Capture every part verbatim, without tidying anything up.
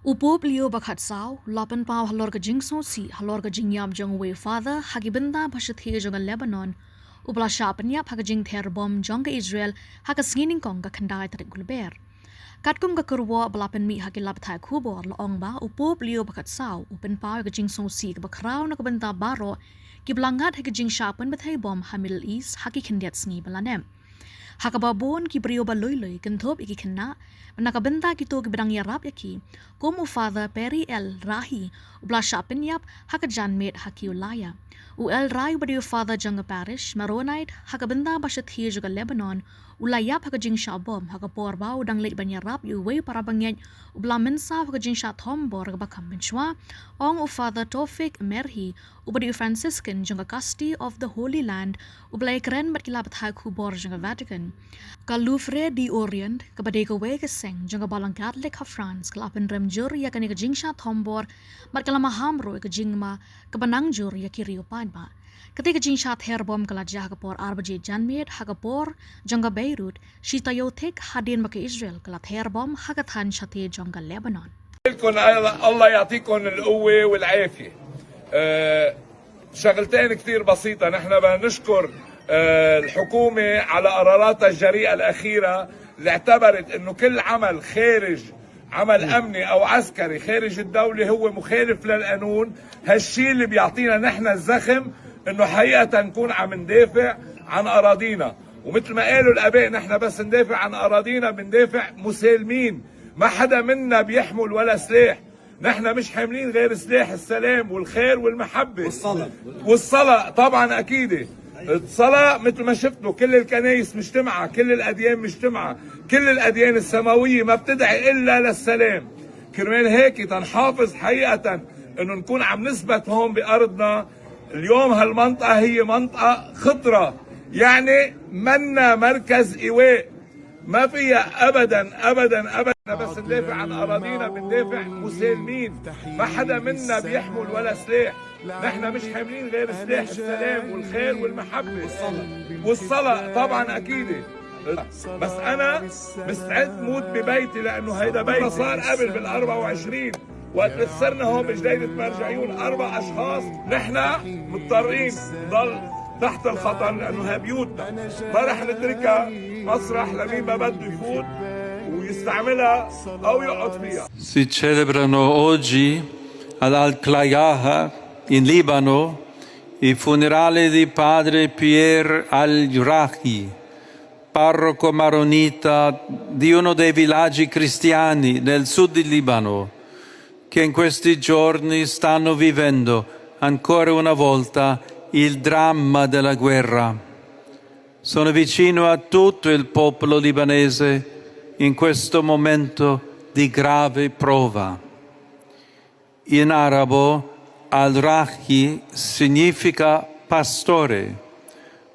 U Pope Leo ba khatsaw u la pynpaw halor ka jingsngewsih halor ka jingïap jong uwei u Father ha ki bynta ba shathie jong ka Lebanon, uba la shah pynïap ha ka jingther bom jong ka Israel ha ka sngi nyngkong ka khyndai tarik Lber. Katkum ka kyrwoh ba la pynmih ha ki lad pathai khubor, la ong ba u Pope Leo ba khatsaw u pynpaw ïa ka jingsngewsih kaba khraw na ka bynta baroh kiba la ngat ha ka jingshah pynbthei bom ha Middle East ha ki khyndiat sngi ba la dep. Ha kaba bun ki briew ba lui lui, kynthup ïa ki khynnah, na ka bynta kito kiba dang ïarap ïa ki, kum u Father Perry L Rahi, uba la shah pynïap ha ka janmiet ha Kiulaya. U L Rahi uba dei u Father jong ka parish Maronite ha ka bynta ba shathie jong ka Lebanon, u la ïap ha ka jingshah bom ha ka por ba u dang leit ban ïarap ïa uwei u para bangeit uba la mynsaw ha ka jingshah thombor kaba kham mynshuwa, ong u Father Tofik Merhi, uba dei u Franciscan jong ka Custody of the Holy Land, uba la ïakren bad ki lad pathai khubor jong ka Vatican. Ka Louvre d'Orient, kaba dei kawei ka seng jong ka Balang Katholik ha France, ka la pynrem jur ïa kane ka jingshah thombor bad ka la maham ruh ïa ka jingma kaba nang jur ïa ki riew paidbah. Katei ka jingshah ther bom ka la jia ha ka por ar baje janmiet ha ka por jong ka Beirut, shi taïew thik hadien ba ka Israel ka la ther bom ha ka thaiñ shathie jong ka Lebanon. لكم. الله يعطيكم القوة والعافية. آه، شغلتين كتير بسيطة. نحن بدنا نشكر، آه، الحكومة على قراراتها الجريئة الأخيرة، اللي اعتبرت إنه كل عمل خارج عمل أمني أو عسكري خارج الدولة هو مخالف للقانون. هالشي اللي بيعطينا نحن الزخم إنه حقيقة نكون عم ندافع عن أراضينا. ومثل ما قالوا الآباء، نحن بس ندافع عن أراضينا، بندافع مسالمين. ما حدا منا بيحمل ولا سلاح. نحن مش حاملين غير سلاح السلام والخير والمحبة. والصلاة. والصلاة طبعًا أكيدة. الصلاة مثل ما شفتوا، كل الكنايس مجتمعة، كل الأديان مجتمعة، كل الأديان السماوية ما بتدعي إلا للسلام. كرمال هيك تنحافظ حقيقة إنه نكون عم نثبت هون بأرضنا. اليوم هالمنطقة هي منطقة خطرة، يعني منا مركز إيواء. ما فيها أبدًا، أبدًا، أبدًا. بس ندافع عن أراضينا، بندافع مسالمين. ما حدا منا بيحمل ولا سلاح. نحن مش حاملين غير سلاح السلام والخير والمحبة. والصلاة طبعًا أكيدة. بس أنا مستعد موت ببيتي لأنه هيدا بيتي. صار قبل بالأربعة وعشرين، وقت اللي خسرنا هون بجديدة مرجعيون أربع أشخاص، نحن مضطرين نضل تحت الخطر لأنه هي بيوتنا. ما رح نتركها مسرح لمين ما بده يفوت ويستعملها أو يقعد فيها. Si celebrano oggi ad Al-Qalayaha, in Libano, i funerali di padre Pierre Al-Rahi, parroco maronita di uno dei villaggi cristiani nel sud di Libano, che in questi giorni stanno vivendo ancora una volta il dramma della guerra. Sono vicino a tutto il popolo libanese in questo momento di grave prova. In arabo, Al-Rahi significa pastore.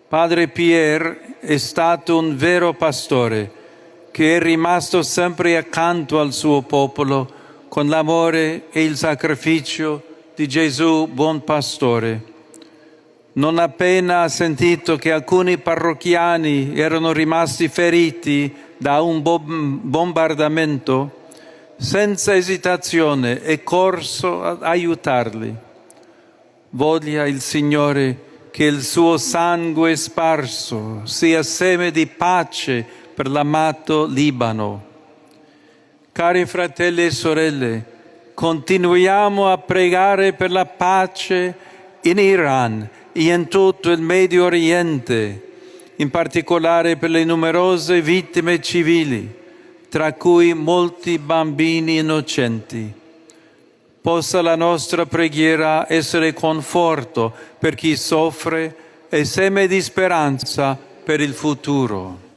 Padre Pierre è stato un vero pastore che è rimasto sempre accanto al suo popolo con l'amore e il sacrificio di Gesù buon pastore. Non appena ha sentito che alcuni parrocchiani erano rimasti feriti da un bom- bombardamento, senza esitazione è corso ad aiutarli. Voglia il Signore che il suo sangue sparso sia seme di pace per l'amato Libano. Cari fratelli e sorelle, continuiamo a pregare per la pace in Iran e in tutto il Medio Oriente, in particolare per le numerose vittime civili, tra cui molti bambini innocenti. Possa la nostra preghiera essere conforto per chi soffre e seme di speranza per il futuro.